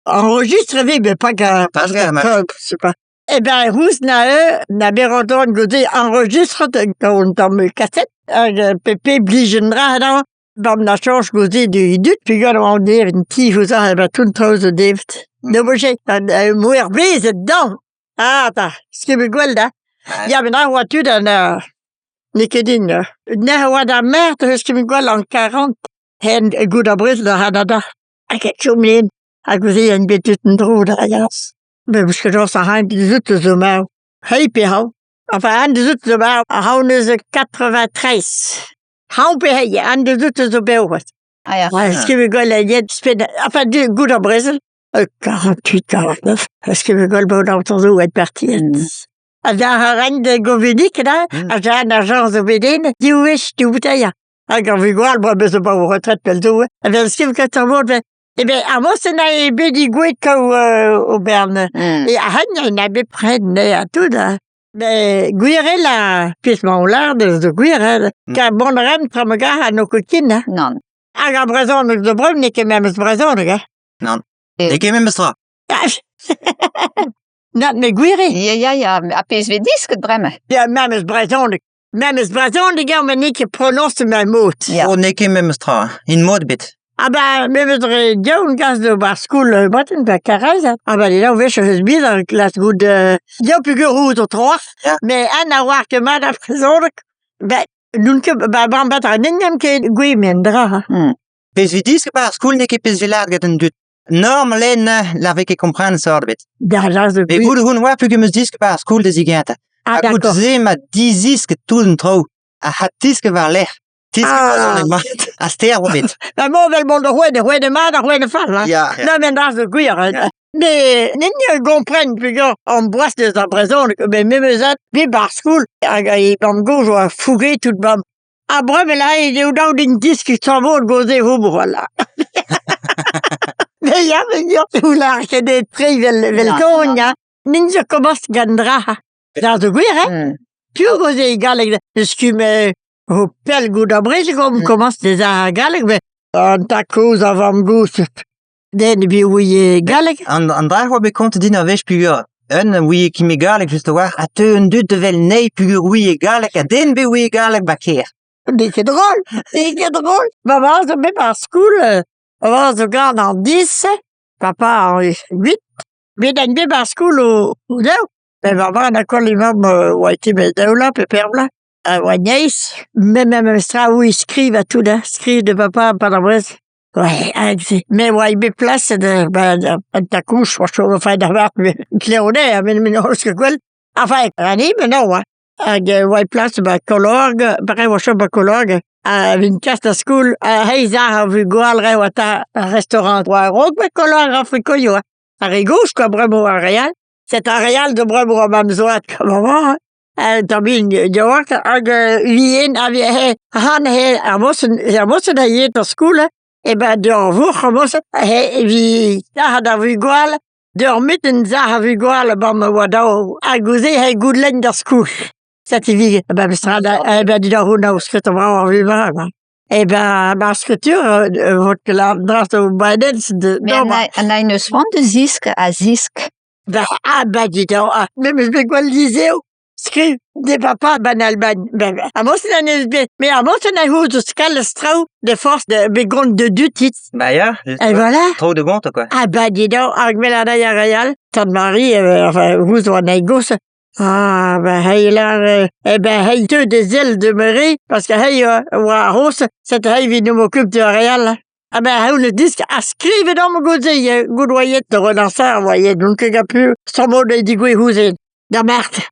Enregistre vez mais pas qu'à Pas ga ma. je sais pas. Eh ben rouz na eu na berodon goude enregistret gant un tamm kaset hag pepe blij dra da bam na chañs goude du dud peogwir oan devet un ti ouzh ba tout traoù zo devet. Ne vo ket mouer bezet dañ. Ah 'ta, ket gwell da. Ya met aze oa tud ha na n'eo ket din. Nec'h oa d'ar mert eus ket gwell an 40 hen gout ar brezel d'ar C'hanada. Hag e chom en hag goude en bet tud en-dro da Gaz. Bet 'meus ket chañs ar dizut zo marv. Hei pe hav. Enfin an dizut zo marv a-raok neuze 93. Hav pe hei, an dizut zo bev c'hoazh. Ah ya. Ouais, ce qui veut gwell yet sped enfin gout ar brezel. 48, 49, ce qui veut gwell bon an zo et partiet. Ha da a ran da govedik da, ha da an argent zo bet en, div wech, div bouteilh. Hag ar vugale, boa bez zo ba o retret pell zo, eh ben, skiv ket ar mod, eh ben, ar mosen a eo bet digouet kaou o bern. E ar en a bet pred ne ha tout, hein. Mais gwir eo la pezh 'mañ o lâret zo gwir hein. Kar mont a raimp tra ma gar ha n'o ket ken hein. Nann. Hag ar brezhoneg zo bremañ n'eo ket memes brezhoneg hein. Nann. N'eo ket memes tra. Nann, met gwir eo. Ya, ya, ya, ha pezh vez disket bremañ. Ya, memes brezhoneg. Memes brezhoneg eo met n'eo ket pronoñset ma mod. Ya. Oh, n'eo ket memes tra. In mod ebet. Ah ba memes dre diaoul gas zo 'ba ar skol Breton 'ba Karaez ah ba daou wech eus biz ar klas gout diaoul peogwir out o troac'h met an a oar ket mat ar brezhoneg ben n'on ket ba ba ba n'em ket gwez met an dra Hmm. Pezh 'vit disk 'ba ar skol n'eo ket pezh 'vit lâret get an dud. Normal eo neuze la vez ket kompren sort ebet. Da lâret zo Met goût a oar peogwir 'm eus disk 'ba ar skol da zigentañ. Ah Ha d'accord. goût-se 'ma dizisk tout an traoù. Ha ha tisk war-lerc'h. Tisk Ah. brezhoneg mat. Ha ster oa bet. Ba mo 'vel mont da c'hwene, c'hwene mat ha c'hwene fall hein. Ya, ya. Non, met zo gwir. Ya. Mais n'en gompren peogwir an boas deus ar brezhoneg met memes bep ar skol hag e vamm-gozh oa fouge tout bam. Ha bremañ eo eo dav din deskiñ tramor gozh ober voilà. Mais ya, mais ya, vous lâret ket tre vel vel ton, ya. N'int ket komañs gant dra. Da zo gwir, hein? Piv goze e galleg Eus ket ho pell gout ar brezhoneg omp komañs dezañ ar galleg, met an tad-kozh a vamm-gozh den evit ouie galleg. An, an dra oa bet kontet din ur wech peogwir un a ouie ket met galleg just a-walc'h ha teu an dud da wel anezhi peogwir ouie galleg ha den bet ouie galleg 'ba kêr. N'eo ket drol, n'eo ket drol. Ma ma zo bet ar skol, ma zo gant an dis, papa an huit, bet an bet ar skol o, o daou. Ben ma ma na koll mamm oa ket bet daou vloaz pe per vloaz. A oa neizh, me memes tra oui skrivañ tout hein, skriv de papa pa ar brez. Ouais, hag se. Me oa bet plaset ba an takouch, oa chom o fae d'ar marc'h, met klev eo, met me n'eus ket gwell. Enfin, an hini no, hein. Hag oa e plas ba Kolorg, pare oa chom ba Kolorg, ha vin kas da skol, ha reiz ar vugale re oa 'ta ar restaurant oa a-raok ba Kolorg ar frikoioù, hein. Ar re gozh kwa bremañ ar re all. Set ar re all zo bremañ oa ma zoad amañ, hein. Tamm yaouank hag vien a he han he ar vosenn ar vosenn a yee d'ar skol hein. E ben d'ur vourc'h ar vosenn he evit sac'hañ d'ar vugale D'ur mutenn sac'h a vugale 'ba ma oa dav ha goude he goulenn d'ar skol. Setu vi ba petra eh ben dit ar skritur brav ar vugale quoi. Eh ben ar skritur vo ket lâret dra zo badet Mais an a neus c'hoant da zisk a zisk. Ba ah ba dit ah me 'meus bet gwall lizheroù Skriv d'e papa 'ba 'n Almagn. Ben ar mosten en deus bet met ar mosten a c'houzout kalz traoù de forzh de bet gont de dud dit. Bah ya, Et voilà. trop de gontes quoi. Ah bah dis donc, hag mel a ray ar re all, Tad Marie, enfin, gouzout an eil gozh. Ah ben hey là, eh ben hey teu de sell de me re, parce que hey oa ar c'hozh, set hey evit n'em occupe de ar re all. Ah ben hey on disk ha skrivet omp goude, gout oa da relancer, oa n'on ket gant piv, sammo dezhi digouezh ouzhin. Da Mart.